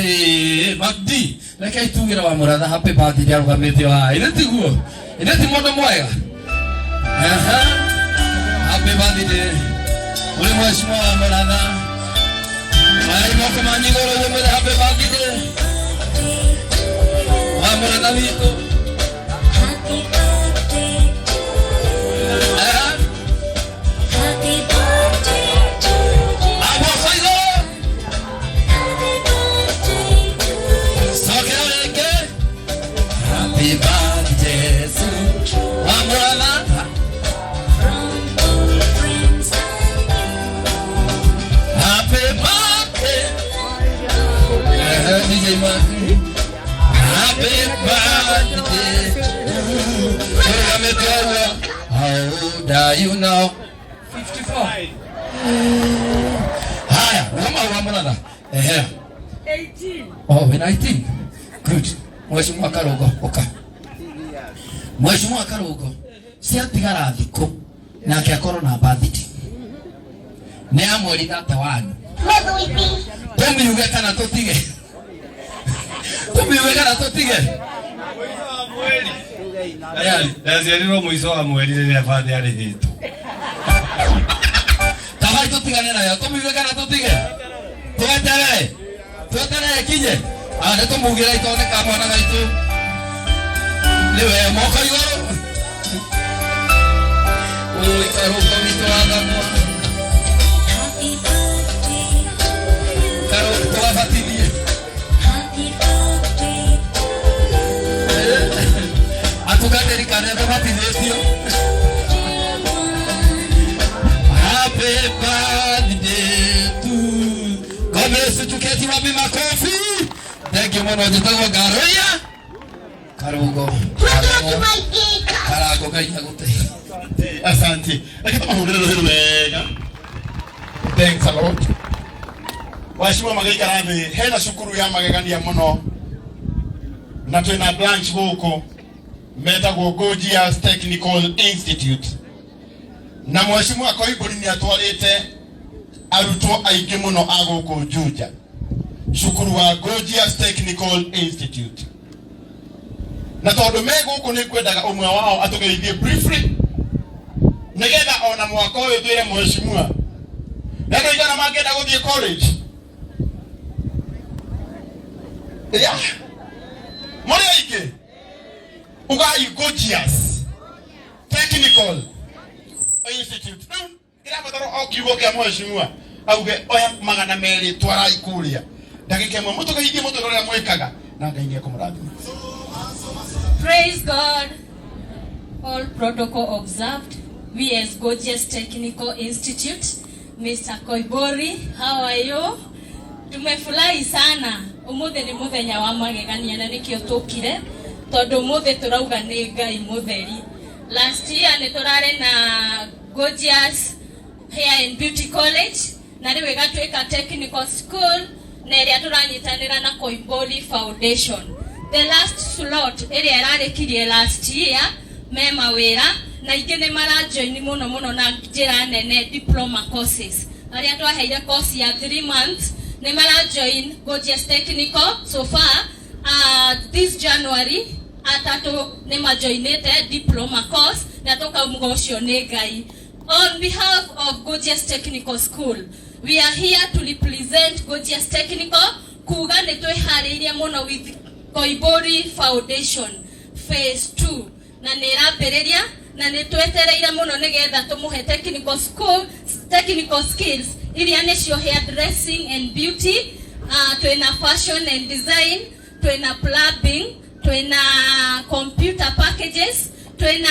Hey, Magdi, reke itugire wa muratha happy birthday arugamĩte haha. Ithe tiguo? Ithe ti mũndũ mwega? Aha. Happy birthday. Uri mheshimiwa wa muratha. Mayai moko manyu igũrũ ũguo mwĩre happy birthday. Wa muratha witũ. Aha. Moko igũrũ. Cokera rĩngĩ. Happy birthday to wa muratha. Happy birthday. DJ Martin. Happy birthday. Tũrũgamĩte ũguo. How old are you now? 54. Haya, rũgama wa muratha. Ehe. 18. Oh, wĩna 18. Good. Mheshimiwa Karũngo, ũka. Mheshimiwa Karũngo, ciatigara thikũ nake akorwo na birthday. Nĩ ya mweri 31. Tũmiuge kana tũtige? Tũmiuge kana tũtige? Tayari. Ndaciarirwo mũico wa mweri rĩrĩa bathi arĩhĩtwo. Tafadhali tũtigane nayo, tũmiuge kana tũtige? Tweterere. Tweterere kinye. Ah, nĩ tũmugĩre itoneka mwana gaitũ. Nĩwe moko igũrũ. Ui, Karũngo witũ wa thamwa. Karũngo tũgabatithie. Atungatĩri kana tũbatithĩtio. Happy birthday to God bless you. Tuketi wapi makofi. Thank you mũno njĩtagwo Ngaroia Karũngo. Karango Ngai agũteithie. Asante. Reke tũmahũrĩre rũhĩ wega. Thanks a lot. Waheshimiwa magaikara thĩ, hena cukuru ya magegania mũno na twĩna branch gũkũ metagwo Gorgias Technical Institute na mheshimiwa Koimbũri nĩ atwarĩte arutwo aingĩ mũno a gũkũ Juja cukuru wa Gorgias Technical Institute na tondũ me gũkũ nĩ ngwendaga ũmwe wao atũgeithie briefly nĩgetha ona mwaka ũyũ twĩre mheshimiwa nĩ andũ aigana mangĩenda gũthiĩ college yeah. Mũrĩ aingĩ ugai Gorgias Technical Institute rĩu ĩrabatara o kiugo kĩa mheshimiwa auge oya 200 twarai kũrĩa ndagĩka ĩmwe mũtũgeithie mũtũre ũrĩa mwĩkaga na Ngai nĩ ekũmũrathima. Praise God. All protocol observed. We as Gorgias Technical Institute, Mr. Koibori, how are you? Tumefurahi sana. Umuthi ni muthenya wa magegania na nikio tukire tondu umuthi turauga ni Ngai mutheri. Last year ni turare na Gorgias Hair and Beauty College na riu igatuika technical school na ĩrĩa tũranyitanĩra na Koimbũri Foundation. The last slot ĩrĩa ĩrarĩkirie last year me mawĩra na ingĩ nĩ marajoin mũno mũno na njĩra nene diploma courses arĩa twaheire course ya 3 months nĩ marajoin Gorgias Technical so far. This January atatũ nĩ majoinĩte diploma course na tũkauga ũcio nĩ Ngai. On behalf of Gorgias Technical School, we are here to represent Gorgias Technical kuga nĩ twĩharĩirie mũno with Koimbũri Foundation phase 2 na nĩ ĩrambĩrĩria na nĩ twetereire mũno nĩgetha tũmũhe technical school technical skills iria nĩcio hair dressing and beauty, twĩna fashion and design, twĩna plumbing, twĩna computer packages, twĩna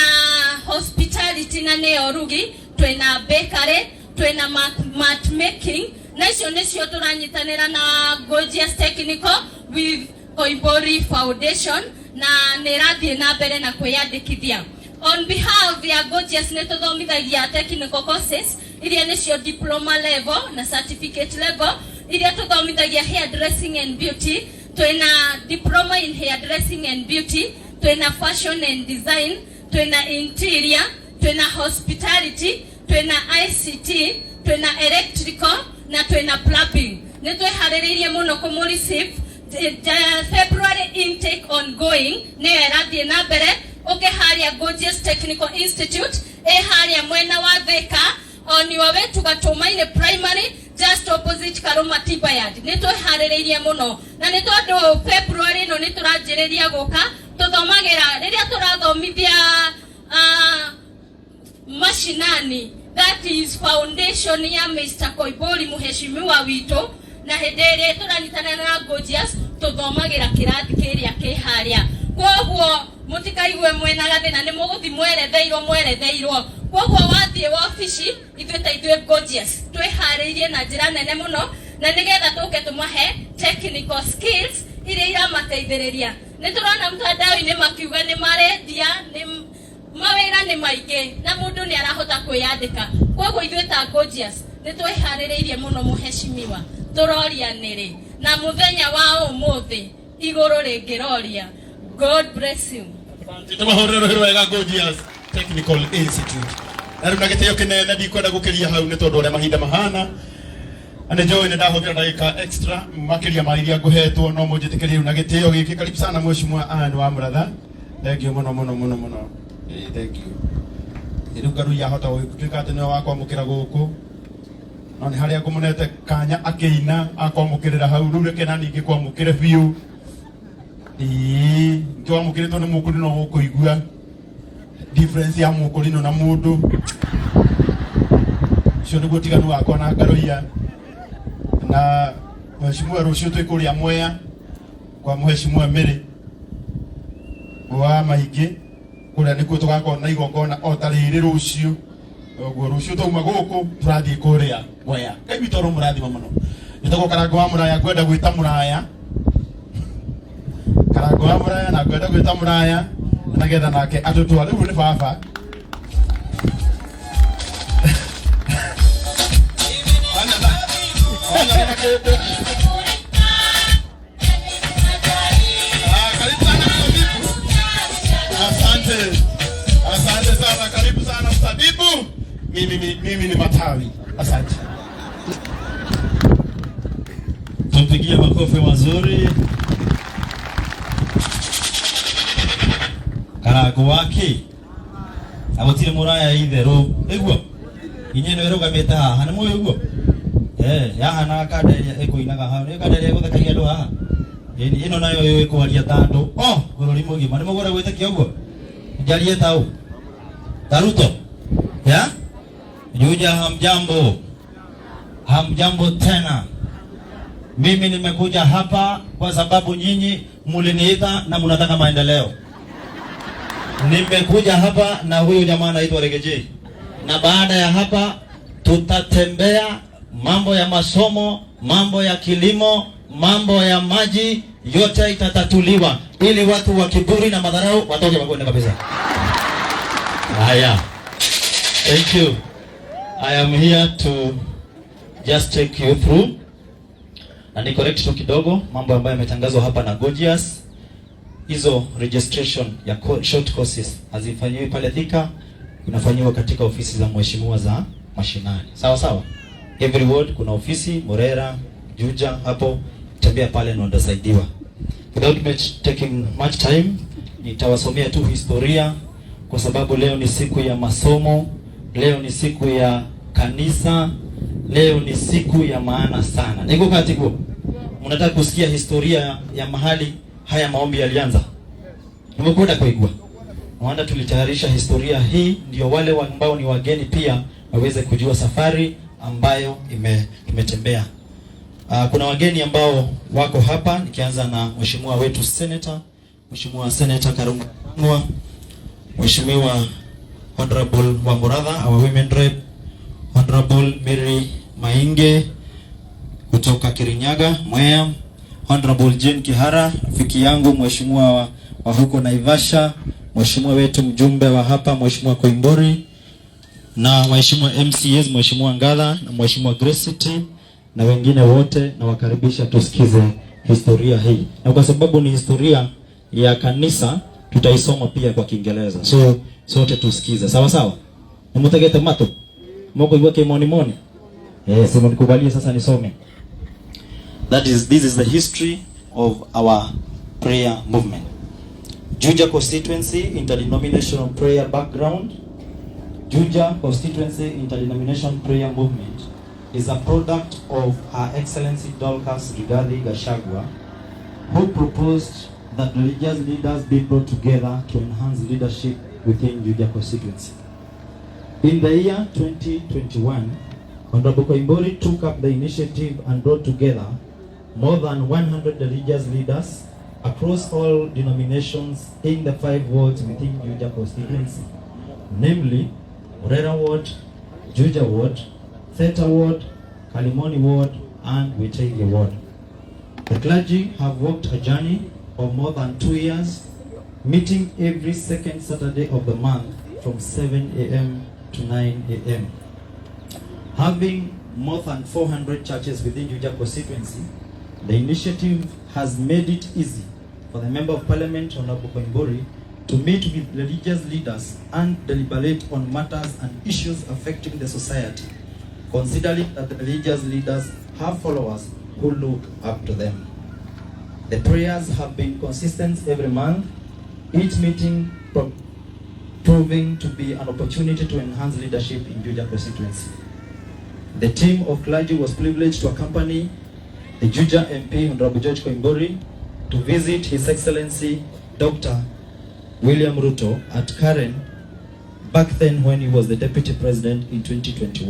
hospitality na nĩyo rugi, twĩna bakery, twĩna mat making na icio nĩcio tũranyitanĩra na Gorgias Technical with Koimbũri Foundation na nĩ ĩrathiĩ na mbere na kwĩyandĩkithia. On behalf ya Gorgias nĩ tũthomithagia technical courses iria nĩcio diploma level na certificate level iria tũthomithagia hair dressing and beauty, twĩna diploma in hair dressing and beauty, twĩna fashion and design, twĩna interior, twĩna hospitality, twĩna ICT, twĩna electrical na twĩna plumbing. Nĩ twĩharĩrĩirie mũno kũmũ receive. February intake ongoing nĩyo ĩrathiĩ na mbere. Ũke harĩa Gorgeous Technical Institute ĩ harĩa mwena wa Thika, on your way to Gatumaini Primary, just opposite Karuma Timber Yard. Nĩ twĩharĩrĩirie mũno, na nĩ tondũ February ĩno nĩ tũranjĩrĩria gũka tũthomagĩra rĩrĩa tũrathomithia mashinani, that is foundation ya Mr. Koimburi, mũheshimiwa witũ. Na hĩndĩ ĩrĩa tũranyitanĩra na Gorgeous, tũthomagĩra kĩrathi kĩrĩa kĩ harĩa. Koguo mũtikaigue mwĩna gathĩna, nĩ mũgũthi mweretheirwo mweretheirwo. Koguo wathiĩ wabici, ithuĩ ta ithuĩ Gorgeous twĩharĩirie na njĩra nene mũno, na nĩgetha tũke tũmahe technical skills iria iramateithĩrĩria. Nĩ tũrona mtandao-inĩ makiuga nĩ marendia, nĩ mawĩra nĩ maingĩ na mũndũ nĩ arahota kwĩyandĩka. Koguo ithuĩ ta Gorgeous nĩ twĩharĩrĩirie mũno. Mũheshimiwa, tũroria nĩrĩ na mũthenya wa ũmũthĩ igũrũ rĩngĩroria. God bless you. Tũmahũrĩre rũhĩ wega Gorgeous Technical Institute. Na rĩu na gĩtĩo kĩnene, ndikwenda gũkĩria hau nĩ tondũ ũrĩa mahinda mahana, na nĩ njũĩ nĩ ndahũthĩra ndagĩka extra makĩria ma iria ngũhetwo, no mũnjĩtĩkĩrie rĩu na gĩtĩo gĩkĩ. Karibu sana, Mheshimiwa Anne wa Mũratha. Thank you mũno mũno mũno mũno. Thank you. Rĩu Ngarui yahota gũtuĩka atĩ nĩwe wakwamũkĩra gũkũ, no nĩ harĩa ngũmũnete kanya akĩina akwamũkĩrĩra hau. Rĩu reke na ningĩ kwamũkĩre biũ. Ĩĩ, twamũkĩrĩtwo nĩ mũkũri, no gũkũigua difference ya mũkũrinũ na mũndũ ũcio. Nĩguo tiganu wakwa na Ngaruiya. Na mheshimiwa, rũciũ twĩ kũrĩa Mwea kwa Mheshimiwa Mary wa Maingĩ. Kũrĩa nĩkuo tũgakorwo na igongona o ta rĩrĩ rũciũ. Ũguo rũciũ twauma gũkũ tũrathiĩ kũrĩa Mwea. Ngai witũ aromũrathima mũno. Njĩtagwo Karango wa Mũraya, ngwenda gwĩta Mũraya, Karango wa Mũraya, na ngwenda gwĩta Mũraya na getha nake atũtware. Rĩu nĩ baba. Ona na kĩndũ. Ah, karibu sana, Mtabibu. Asante. Asante sana, karibu sana, Mtabibu. Mimi ni matawi. Asante. Tumpigie makofi mazuri. Karango wake agutire muraya itherũ ĩguo inyuĩ nĩ ĩrũgamĩte haha nĩ mũĩ ũguo. Yahanaga kanda ĩrĩa ĩkũinaga hau, nĩ kanda ĩrĩa ĩgũthekagia andũ haha. Ĩni ĩno nayo yũĩ kwaria ta andũ o bũrũri mũgima. Nĩ mũgũra gwĩtĩkia ũguo njarie ta ũ ta Ruto ya Juja. Hamjambo, hamjambo tena. Mimi nimekuja hapa kwa sababu nyinyi muliniita na mnataka maendeleo. Nimekuja hapa na huyu jamaa anaitwa Riggy G, na baada ya hapa tutatembea mambo ya masomo, mambo ya kilimo, mambo ya maji, yote itatatuliwa ili watu wa kiburi na madharau watoke Makueni kabisa. Haya, thank you. I am here to just take you through na ni correct tu kidogo mambo ambayo yametangazwa hapa na Gorgeous. Hizo registration ya short courses hazifanyiwi pale Thika, inafanyiwa katika ofisi za mheshimiwa za mashinani. Sawa sawa. Every ward kuna ofisi, Murera, Juja, hapo tembea pale na utasaidiwa. Without much taking much time, nitawasomea tu historia kwa sababu leo ni siku ya masomo, leo ni siku ya kanisa, leo ni siku ya maana sana. Niko katiko. Mnataka kusikia historia ya mahali haya maombi yalianza? Nimekwenda kuigua. Maana tulitayarisha historia hii ndio wale ambao ni wageni pia waweze kujua safari ambayo imetembea. Kuna wageni ambao wako hapa, nikianza na mheshimiwa wetu senator, Mheshimiwa Senator Karungo Thang'wa, Mheshimiwa Honorable Wamũratha, our women rep, Honorable Mary Mainge kutoka Kirinyaga, Mwea, Honorable Jane Kihara, rafiki yangu mheshimiwa wa huko Naivasha, mheshimiwa wetu mjumbe wa hapa, Mheshimiwa Koimburi, na waheshimiwa MCAs, Mheshimiwa Ngala na Mheshimiwa Grace na wengine wote, na wakaribisha tusikize historia hii, na kwa sababu ni historia ya kanisa tutaisoma pia kwa Kiingereza, so sote tusikize sawa sawa. Nimutegete matu moko iweke kimoni moni, sima nikubalie sasa nisome. That is, this is the history of our prayer movement. Juja Constituency Interdenominational Prayer background. Juja Constituency Interdenomination Prayer Movement is a product of Her Excellency Dorcas Rigathi Gachagua, who proposed that religious leaders be brought together to enhance leadership within Juja constituency. In the year 2021, Honorable Koimburi took up the initiative and brought together more than 100 religious leaders across all denominations in the 5 wards within Juja constituency, namely Murera Ward, Juja Ward, Theta Ward, Kalimoni Ward, and Witeithie Ward. The clergy have walked a journey of more than 2 years, meeting every second Saturday of the month from 7 a.m. to 9 a.m. Having more than 400 churches within Juja constituency, the initiative has made it easy for the Member of Parliament, Honorable Koimburi, to meet with religious leaders and deliberate on matters and issues affecting the society, considering that the religious leaders have followers who look up to them. The prayers have been consistent every month, each meeting proving to be an opportunity to enhance leadership in Juja constituency. The team of clergy was privileged to accompany the Juja MP, Honorable George Koimburi, to visit His Excellency Dr. William Ruto at Karen back then when he was the Deputy President in 2021.